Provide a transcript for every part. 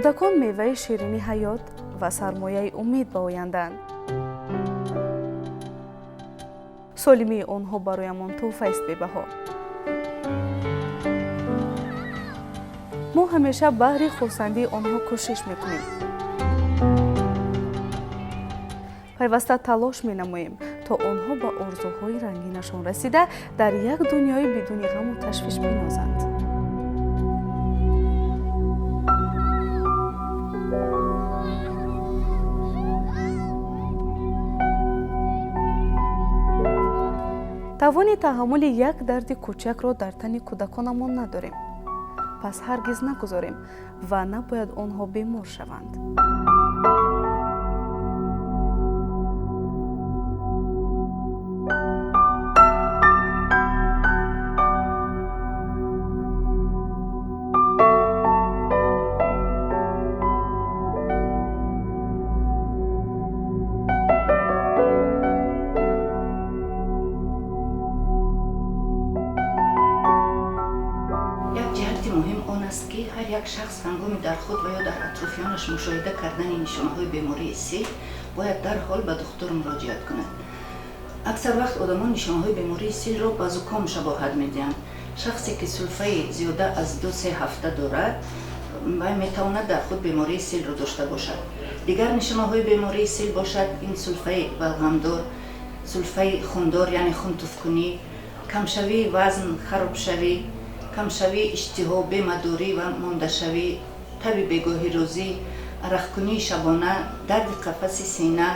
Кӯдакон меваи ширини ҳаёт ва сармояи умед ба ояндаанд. Солимии онҳо бароямон тӯҳфаест бебаҳо. Мо ҳамеша баҳри хурсандии онҳо кӯшиш мекунем. Пайваста талош менамоем, то онҳо ба орзуҳои рангинашон расида, дар як дунёи бидуни ғаму ташвиш бинозанд. Тавони таҳаммули як дарди кӯчакро дар тани кӯдаконамон надорем. Пас ҳаргиз нагузорем ва набояд онҳо бемор шаванд. Як шахс ҳангоми дар худ ва ё дар атрофиёнаш мушоҳида кардани нишонаҳои бемории сил бояд дарҳол ба духтур муроҷиат кунад. Аксар вақт одамон нишонаҳои бемории силро ба зуком шабоҳат медиҳанд. Шахсе, ки сулфаи зиёда аз 2-3 ҳафта дорад, вай метавонад дар худ бемории силро дошта бошад. Дигар нишонаҳои бемории сил бошад ин сулфаи балғамдор, сулфаи хундор, яъне хунтуфкунӣ, камшавии вазн, харобшавӣ, камшавии иштиҳо, бемадорӣ ва мондашавӣ, таби бегоҳирӯзӣ, арақкунии шабона, дарди қафаси сина,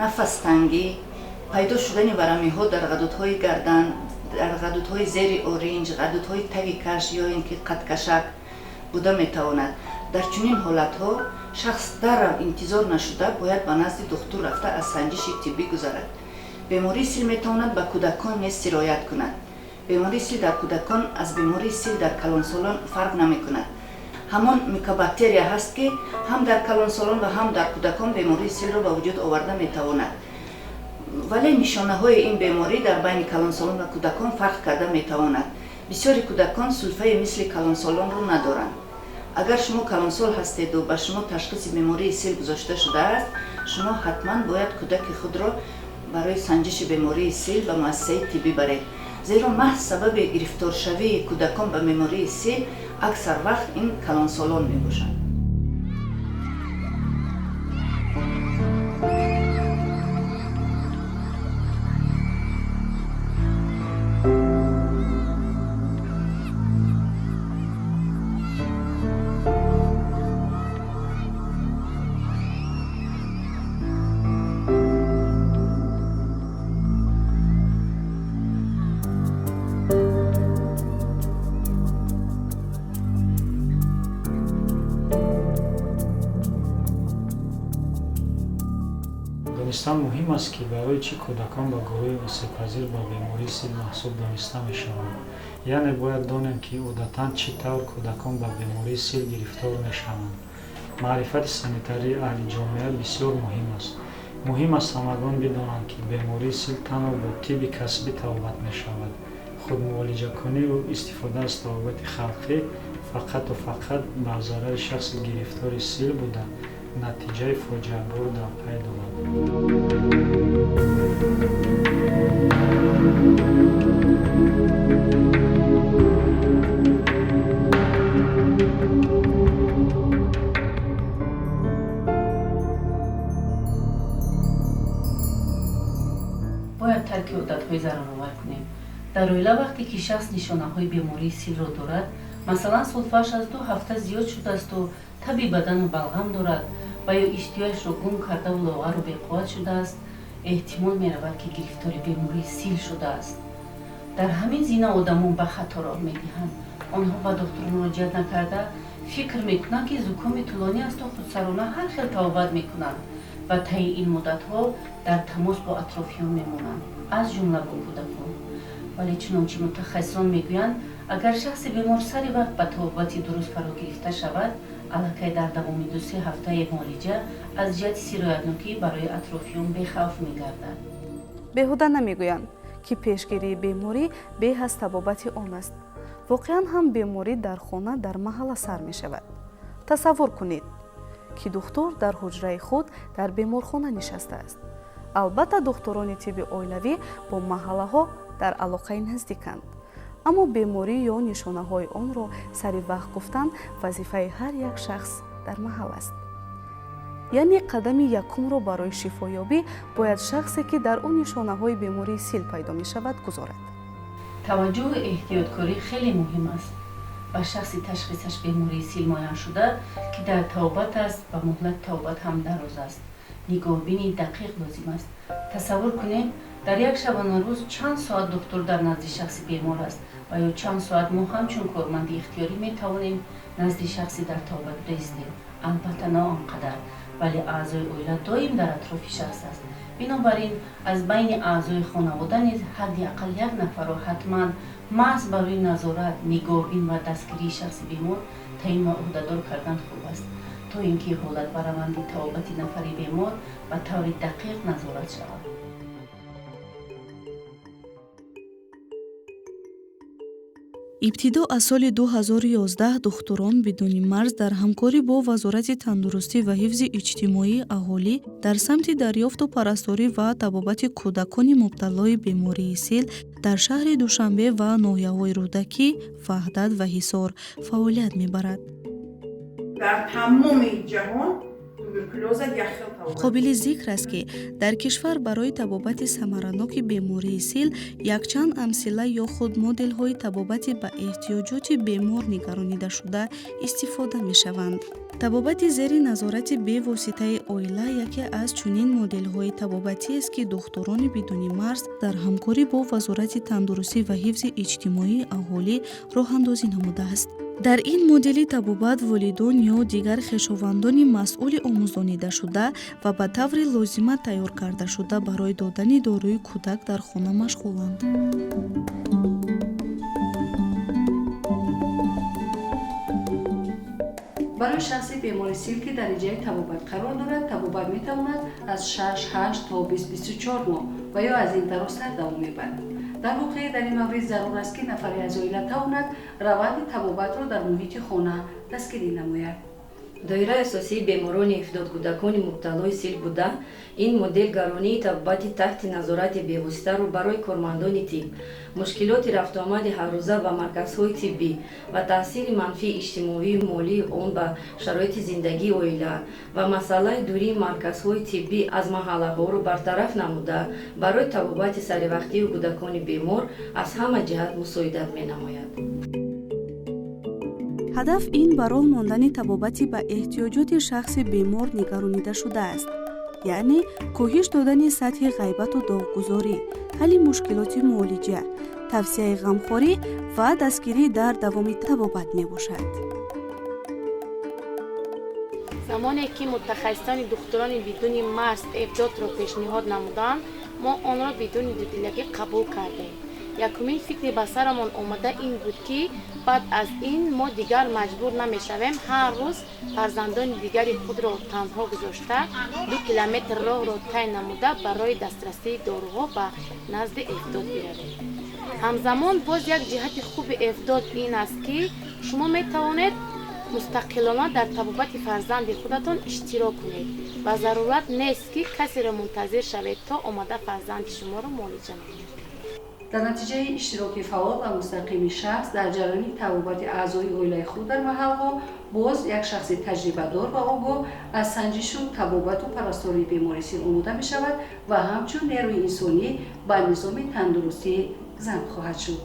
нафастангӣ, пайдо шудани варамиҳо дар ғадудҳои гардан, дар ғадудҳои зери оринҷ, ғадудҳои таги каш ё ин ки қадкашак буда метавонад. Дар чунин ҳолатҳо шахс даррав интизор нашуда бояд ба назди духтур рафта аз санҷиши тиббӣ гузарад. Бемории сил метавонад ба кӯдакон низ сироят кунад. Бемории сил дар кӯдакон аз бемории сил дар калонсолон фарқ намекунад. Ҳамон микобактерия ҳаст, ки ҳам дар калонсолон ва ҳам дар кӯдакон бемории силро ба вуҷуд оварда метавонад. Вале нишонаҳои ин беморӣ дар байни калонсолон ва кӯдакон фарқ карда метавонад. Бисёри кӯдакон сулфаи мисли калонсолонро надоранд. Агар шумо калонсол ҳастеду ба шумо ташхиси бемории сил гузошта шудааст, шумо ҳатман бояд кӯдаки худро барои санҷиши бемории сил ба муассисаи тиббӣ баред. Зеро маҳз сабаби гирифторшавии кӯдакон ба бемории сил аксар вақт ин калонсолон мебошанд. Донистан муҳим аст, ки барои чӣ кӯдакон ба гурӯҳи осебпазир ба бемории сил маҳсуб дониста мешаванд. Яъне бояд донем, ки одатан чӣ тавр кӯдакон ба бемории сил гирифтор мешаванд. Маърифати санитарии аҳли ҷомеа бисёр муҳим аст. Муҳим аст ҳамагон бидонанд, ки бемории сил танҳо бо тибби касбӣ табобат мешавад. Худмуолиҷакуниву истифода аз табобати халқӣ фақату фақат ба зарари шахси гирифтори сил буда, натиҷаи фоҷиабор дар пай дорад. Бояд тарки одатҳои зараровар кунем. Дар оила вақте ки шахс нишонаҳои бемории силро дорад, масалан, сулфааш аз 2 ҳафта зиёд шудаасту таби бадану балғам дорад ва ё иштиҳояшро гум кардаву лоғару беқувват шудааст, эҳтимол меравад, ки гирифтори бемории сил шудааст. Дар ҳамин зина одамон ба хато роҳ медиҳанд. Онҳо ба духтур муроҷиат накарда, фикр мекунанд, ки зукоми тӯлонӣ асту худсарона ҳар хел табобат мекунанд ва таи ин муддатҳо дар тамос бо атрофиён мемонанд, аз ҷумла бо кӯдакон. Вале чунончи мутахассисон мегӯянд, агар шахси бемор сари вақт ба табобати дуруст фаро гирифта шавад, аллакай дар давоми 2-3 ҳафтаи муолиҷа аз ҷиҳати сироятнокӣ барои атрофиён бехавф мегардад. Беҳуда намегӯянд, ки пешгирии беморӣ беҳ аз табобати он аст. Воқеан ҳам беморӣ дар хона, дар маҳалла сар мешавад. Тасаввур кунед, ки духтур дар ҳуҷраи худ дар беморхона нишастааст. Албатта, духтурони тибби оилавӣ бо маҳаллаҳо дар алоқаи наздиканд, аммо беморӣ ё нишонаҳои онро сари вақт гуфтан вазифаи ҳар як шахс дар маҳал аст. Яъне қадами якумро барои шифоёбӣ бояд шахсе, ки дар ӯ нишонаҳои бемории сил пайдо мешавад, гузорад. Таваҷҷӯҳу эҳтиёткорӣ хеле муҳим аст. Ба шахси ташхисаш бемории сил муайян шуда, ки дар табобат аст ва муҳлати табобат ҳам дароз аст, нигоҳбини дақиқ лозим аст. Тасаввур кунем, дар як шабонарӯз чанд соат духтур дар назди шахси бемор аст ва ё чанд соат мо ҳамчун корманди ихтиёрӣ метавонем назди шахси дар табобат бистем. Албатта, на он қадар, вале аъзои оила доим дар атрофи шахс аст. Бинобар ин аз байни аъзои хонавода низ ҳадди ақал як нафарро ҳатман маҳз барои назорат, нигоҳбин ва дастгирии шахси бемор таъин ва ӯҳдадор кардан хуб аст, то ин ки ҳолат ва раванди табобати нафари бемор ба таври дақиқ назорат шавад. Ибтидо аз соли 2011 Духтурон бидуни марз дар ҳамкорӣ бо Вазорати тандурустӣ ва ҳифзи иҷтимоии аҳолӣ дар самти дарёфту парасторӣ ва табобати кӯдакони мубталои бемории сил дар шаҳри Душанбе ва ноҳияҳои Рӯдакӣ, Ваҳдат ва Ҳисор фаъолият мебарад. Дар тамоми ҷаҳон туберкулёза як хел табобат. Қобили зикр аст, ки дар кишвар барои табобати самараноки бемории сил якчанд амсила ё худ моделҳои табобати ба эҳтиёҷоти бемор нигаронидашуда истифода мешаванд. Табобати зери назорати бевоситаи оила яке аз чунин моделҳои табобатиест, ки Духтурони бидуни марз дар ҳамкорӣ бо Вазорати тандурустӣ ва ҳифзи иҷтимоии аҳолӣ роҳандозӣ намудааст. Дар ин модели табобат волидон ё дигар хешовандони масъули омӯзонидашуда ва ба таври лозима тайёр кардашуда барои додани доруи кӯдак дар хона машғуланд. Барои шахси бемори сил, ки дар реҷаи табобат қарор дорад, табобат метавонад аз 6, 8 то 20, 24 моҳ ва ё аз ин дарозтар давом ёбад. Дар воқеъ, дар ин маврид зарур аст, ки нафаре аз оила тавонад раванди табобатро дар муҳити хона дастгирӣ намояд. Доираи асосии беморони Эфдод кӯдакони мубталои сил буда, ин модел гаронии табобати таҳти назорати бевоситаро барои кормандони тиб, мушкилоти рафтуомади ҳаррӯза ба марказҳои тиббӣ ва таъсири манфии иҷтимоию молии он ба шароити зиндагии оила ва масъалаи дурии марказҳои тиббӣ аз маҳаллаҳоро бартараф намуда, барои табобати саривақтии кӯдакони бемор аз ҳама ҷиҳат мусоидат менамояд. Ҳадаф ин ба роҳ мондани табобати ба эҳтиёҷоти шахси бемор нигаронида шудааст, яъне коҳиш додани сатҳи ғайбату доғгузорӣ, ҳалли мушкилоти муолиҷа, тавсияи ғамхорӣ ва дастгирӣ дар давоми табобат мебошад. Замоне ки мутахассисони Духтурони бидуни марз Эфдодро пешниҳод намуданд, мо онро бидуни дудилагӣ қабул кардем. Якумин фикри ба сарамон омада ин буд, ки баъд аз ин мо дигар маҷбур намешавем ҳар рӯз фарзандони дигари худро танҳо гузошта, 2 километр роҳро тай намуда, барои дастрасии доруҳо ба назди Эфдод биравем. Ҳамзамон боз як ҷиҳати хуби Эфдод ин аст, ки шумо метавонед мустақилона дар табобати фарзанди худатон иштирок кунед ва зарурат нест, ки касеро мунтазир шавед, то омада фарзанди шуморо муолиҷа намояд. Дар натиҷаи иштироки фаъол ва мустақими шахс дар ҷараёни табобати аъзои оилаи худ дар маҳалҳо, боз як шахси таҷрибадор ва огоҳ аз санҷишу табобату парастории бемори сил омода мешавад ва ҳамчун нерӯи инсонӣ ба низоми тандурустӣ зам хоҳад шуд.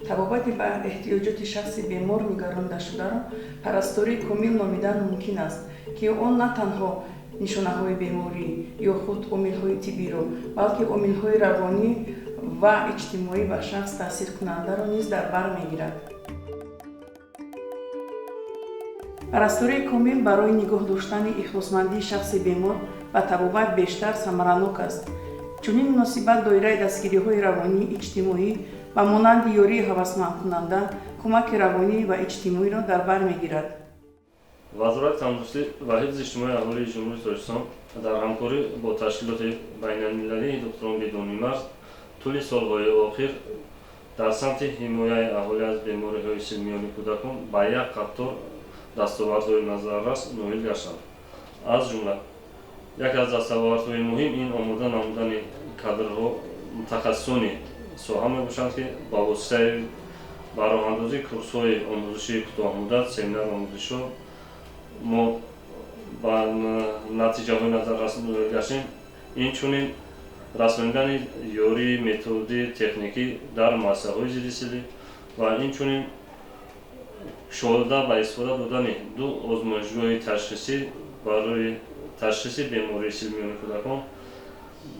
Табобати ба эҳтиёҷоти шахси бемор нигарондашударо парастории комил номидан мумкин аст, ки он на танҳо нишонаҳои беморӣ ё худ омилҳои тиббиро, балки омилҳои равонӣ ва иҷтимоӣ ба шахс таъсиркунандаро низ дар бар мегирад. Парастории комил барои нигоҳ доштани ихлосмандии шахси бемор ба табобат бештар самаранок аст. Чунин муносибат доираи дастгириҳои равонӣ, иҷтимоӣ ба монанди ёрии ҳавасмандкунанда, кӯмаки равонӣ ва иҷтимоиро дар бар мегирад. Вазорати тандурустӣ ва ҳифзи иҷтимоии аҳолии Ҷумҳурии Тоҷикистон дар ҳамкорӣ бо ташкилоти байналмилалии Духтурон бидуни марз тӯли солҳои охир дар самти ҳимояи аҳолӣ аз бемориҳои сил миёни кӯдакон ба як қатор Дастовардҳои назаррас ноил гаштанд. Аз ҷумла яке аз дастовардҳои муҳим ин омода намудани кадрҳо, мутахассисони соҳа мебошанд, ки ба воситаи ба роҳандозии курсҳои омӯзишии кӯтоҳмуддат, семинар омӯзишҳо мо ба натиҷаҳои назаррас ноил гаштем. Инчунин расонидани ёрии методии техникӣ дар муассисаҳои зиддисилӣ ва инчунин кушода ба истифода додани ду озмоишгоҳи ташхисӣ барои ташхиси бемории сил миёни кӯдакон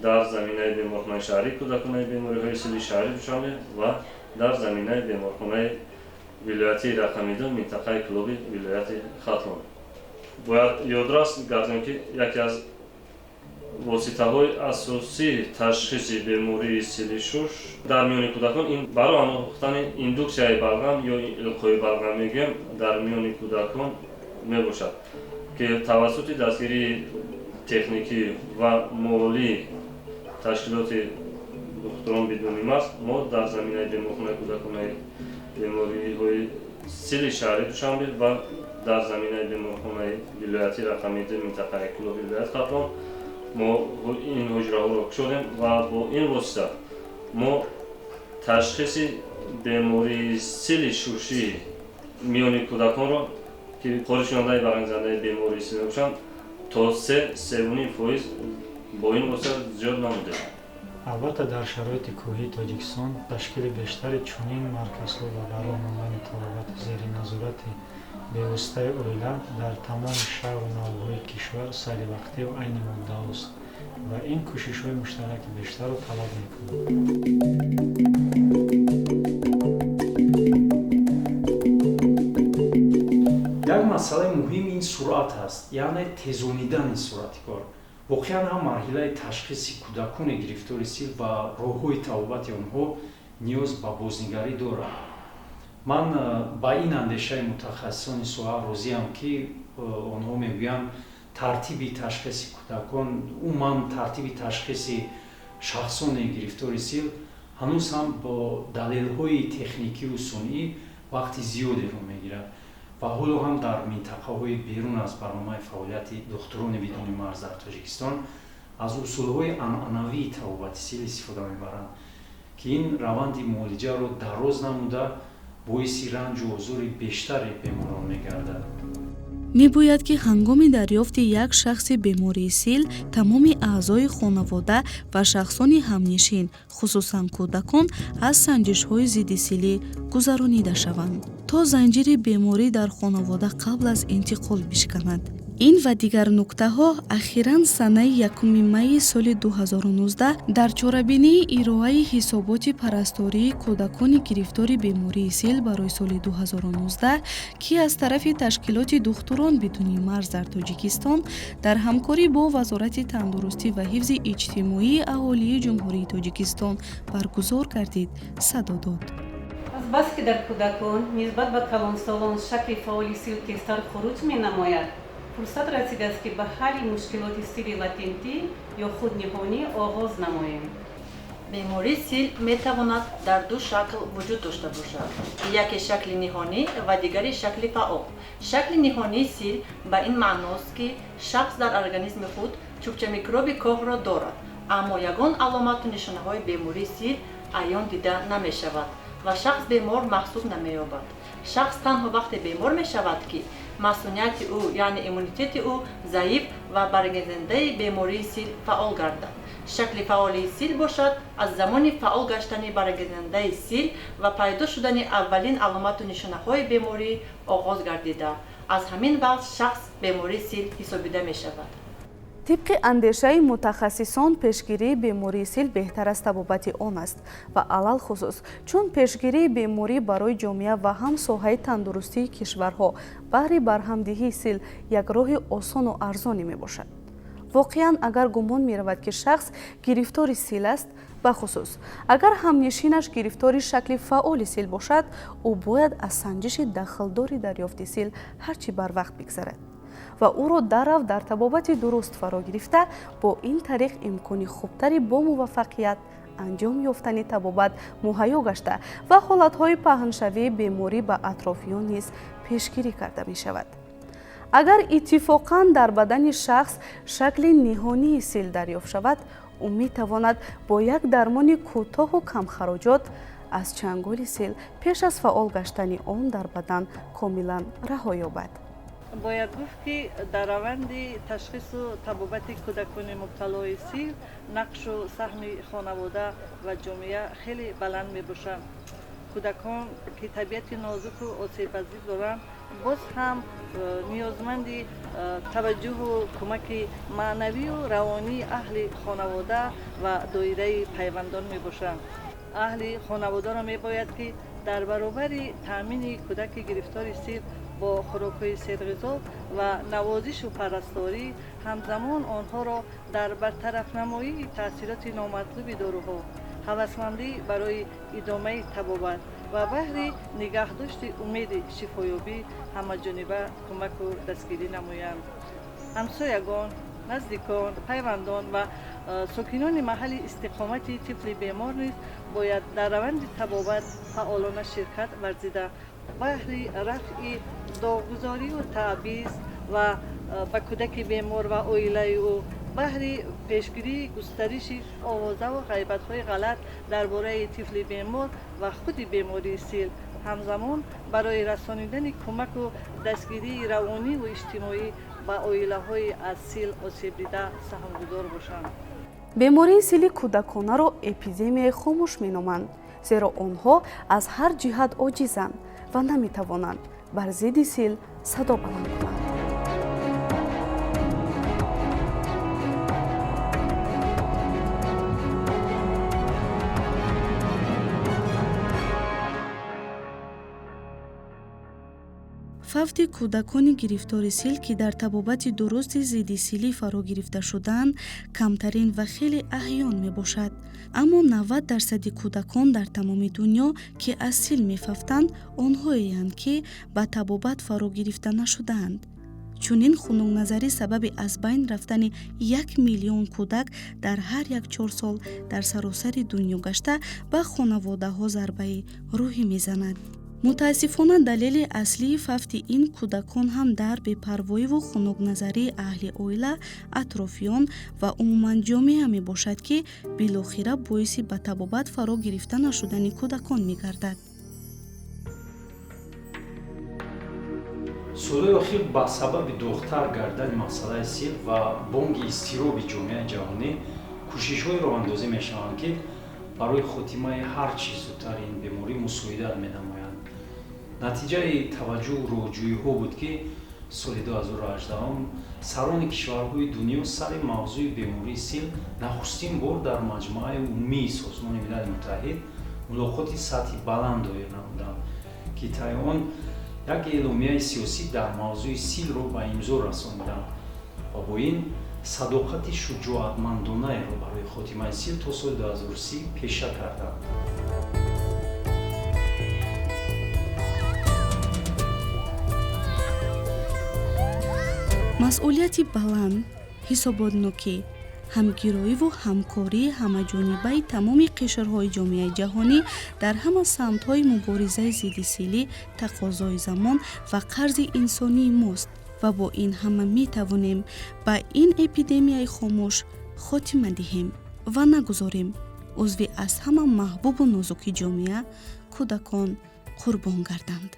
дар заминаи беморхонаи шаҳрии кӯдаконаи бемориҳои сили шаҳри Душанбе ва дар заминаи беморхонаи вилоятии рақами 2 минтақаи Кӯлоби вилояти Хатлон. Бояд ёдрас гардем, ки яке аз воситаҳои асосии ташхиси бемории сили шуш дар миёни кӯдакон ин барои андохтани индуксияи балғам ё илқои балғам мегӯем дар миёни кӯдакон мебошад, ки тавассути дастгирии техникӣ ва молии ташкилоти духтурон бидуни марз мо дар заминаи беморхонаи кӯдаконаи бемориҳои сили шаҳри Душанбе ва дар заминаи беморхонаи вилоятии рақами 2 минтақаи Кӯлоби вилояти Хатлон мо ин ҳуҷраҳоро кушодем ва бо ин восита мо ташхиси бемории сили шушӣ миёни кӯдаконро, ки хоришкунандаи барангезандаи бемории сил мебошанд, то 3-3,5% бо ин восита зиёд намудем. Албатта, дар шароити кӯҳии Тоҷикистон ташкили бештари чунин марказҳо ва ба роҳ мондани табобати зери назорати бевоситаи оила дар тамоми шаҳру ноҳияҳои кишвар саривақтиву айни муддаост ва ин кӯшишҳои муштараки бештарро талаб мекунад. Як масъалаи муҳим ин суръат аст, яъне тезонидани суръати кор. Воқеан ҳам марҳилаи ташхиси кӯдакони гирифтори сил ва роҳҳои табобати онҳо ниёз ба бознигарӣ дорад. Ман ба ин андешаи мутахассисони соҳа розиам, ки онҳо мегӯянд, тартиби ташхиси кӯдакон, умуман тартиби ташхиси шахсони гирифтори сил ҳанӯз ҳам бо далелҳои техникиву сунъӣ вақти зиёдеро мегирад ва ҳоло ҳам дар минтақаҳои берун аз барномаи фаъолияти духтурони бидуни марз дар Тоҷикистон аз усулҳои анъанавии табобати сил истифода мебаранд, ки ин раванди муолиҷаро дароз намуда, боиси ранҷу озори бештари беморон мегардад. Мебояд, ки ҳангоми дарёфти як шахси бемории сил тамоми аъзои хонавода ва шахсони ҳамнишин, хусусан кӯдакон, аз санҷишҳои зиддисилӣ гузаронида шаванд, то занҷири беморӣ дар хонавода қабл аз интиқол бишканад. Ин ва дигар нуктаҳо ахиран санаи 1 майи соли 2019 дар чорабинии ироаи ҳисоботи парастории кӯдакони гирифтори бемории сил барои соли 2019, ки аз тарафи ташкилоти духтурон бидуни марз дар Тоҷикистон дар ҳамкорӣ бо Вазорати тандурустӣ ва ҳифзи иҷтимоии аҳолии Ҷумҳурии Тоҷикистон баргузор гардид, садо дод. Азбаски дар кӯдакон нисбат ба калонсолон шакли фаъоли сил тезтар хуруҷ менамояд, фурсат расидааст, ки ба ҳалли мушкилоти сили латентӣ ё худ ниҳонӣ оғоз намоем. Бемории сил метавонад дар ду шакл вуҷуд дошта бошад: яке шакли ниҳонӣ ва дигари шакли фаъол. Шакли ниҳонии сил ба ин маъност, ки шахс дар организми худ чӯбчамикроби коҳро дорад, аммо ягон аломату нишонаҳои бемории сил аён дида намешавад ва шахс бемор маҳсуб намеёбад. Шахс танҳо вақте бемор мешавад, ки масунияти ӯ, яъне иммунитети ӯ заиф ва барангезандаи бемории сил фаъол гардад. Шакли фаъолии сил бошад, аз замони фаъол гаштани барангезандаи сил ва пайдо шудани аввалин аломату нишонаҳои беморӣ оғоз гардида, аз ҳамин вақт шахс бемории сил ҳисобида мешавад. Тибқи андешаи мутахассисон, пешгирии бемории сил беҳтар аз табобати он аст ва алалхусус чун пешгирии беморӣ барои ҷомеа ва ҳам соҳаи тандурустии кишварҳо баҳри барҳамдиҳии сил як роҳи осону арзонӣ мебошад. Воқеан, агар гумон меравад, ки шахс гирифтори сил аст, бахусус агар ҳамнишинаш гирифтори шакли фаъоли сил бошад, ӯ бояд аз санҷиши дахлдори дарёфти сил ҳарчи барвақт бигзарад ва ӯро даррав дар табобати дуруст фаро гирифта, бо ин тариқ имкони хубтари бо муваффақият анҷом ёфтани табобат муҳайё гашта ва ҳолатҳои паҳншавии беморӣ ба атрофиён низ пешгирӣ карда мешавад. Агар иттифоқан дар бадани шахс шакли ниҳонии сил дарёфт шавад, ӯ метавонад бо як дармони кӯтоҳу камхароҷот аз чанголи сил пеш аз фаъол гаштани он дар бадан комилан раҳо ёбад. Бояд гуфт, ки дар раванди ташхису табобати кӯдакони мубталои сил нақшу саҳми хонавода ва ҷомеа хеле баланд мебошанд. Кӯдакон, ки табиати нозуку осебпазир доранд, боз ҳам ниёзманди таваҷҷӯҳу кӯмаки маънавию равонии аҳли хонавода ва доираи пайвандон мебошанд. Аҳли хонаводаро мебояд, ки дар баробари таъмини кӯдаки гирифтори сил бо хӯрокҳои серғизо ва навозишу парасторӣ, ҳамзамон онҳоро дар бартарафнамоии таъсироти номатлуби доруҳо, ҳавасмандӣ барои идомаи табобат ва баҳри нигаҳдошти умеди шифоёбӣ ҳамаҷониба кӯмаку дастгирӣ намоянд. Ҳамсоягон, наздикон, пайвандон ва сокинони маҳалли истиқомати тифли бемор низ бояд дар раванди табобат фаъолона ширкат варзида, баҳри рафъи доғгузорию таъбиз ва ба кӯдаки бемор ва оилаи ӯ, баҳри пешгирии густариши овозаву ғайбатҳои ғалат дар бораи тифли бемор ва худи бемории сил, ҳамзамон барои расонидани кӯмаку дастгирии равониву иҷтимоӣ ба оилаҳои аз сил осебдида саҳмгузор бошанд. Бемории сили кӯдаконаро эпидемияи хомӯш меноманд, зеро онҳо аз ҳар ҷиҳат оҷизанд ва наметавонанд бар зидди сил садо баланд кунанд. Фавти кӯдакони гирифтори сил, ки дар табобати дурусти зидди силӣ фаро гирифта шудаанд, камтарин ва хеле аҳён мебошад. Аммо 90% кӯдакон дар тамоми дунё, ки аз сил мефавтанд, онҳоеянд, ки ба табобат фаро гирифта нашудаанд. Чунин хунукназарӣ сабаби аз байн рафтани 1 миллион кӯдак дар ҳар як 4 сол дар саросари дунё гашта, ба хонаводаҳо зарбаи рӯҳӣ мезанад. Мутаассифона, далели аслии фавти ин кӯдакон ҳам дар бепарвоиву хунукназарии аҳли оила, атрофиён ва умуман ҷомеа мебошад, ки билохира боиси ба табобат фаро гирифта нашудани кӯдакон мегардад. Солҳои охир ба сабаби доғтар гардани масъалаи сил ва бонги изтироби ҷомеаи ҷаҳонӣ кӯшишҳое роҳандозӣ мешаванд, ки барои хотимаи ҳар чӣ зудтари ин беморӣ мусоидат менамоянд. Натиҷаи таваҷҷӯҳу роҳҷӯиҳо буд, ки соли 2018 сарони кишварҳои дунё сари мавзӯи бемории сил нахустин бор дар Маҷмӯаи умумии Созмони Милали Муттаҳид мулоқоти сатҳи баланд доир намуданд, ки таи он як эъломияи сиёсӣ дар мавзӯи силро ба имзо расониданд ва бо ин садоқати шуҷоатмандонаеро барои хотимаи сил то соли 2030 пеша карданд. Масъулияти баланд, ҳисоботнокӣ, ҳамгироиву ҳамкории ҳамаҷонибаи тамоми қишрҳои ҷомеаи ҷаҳонӣ дар ҳама самтҳои муборизаи зидди силӣ тақозои замон ва қарзи инсонии мост ва бо ин ҳама метавонем ба ин эпидемияи хомӯш хотима диҳем ва нагузорем узви аз ҳама маҳбубу нозуки ҷомеа, кӯдакон, қурбон гарданд.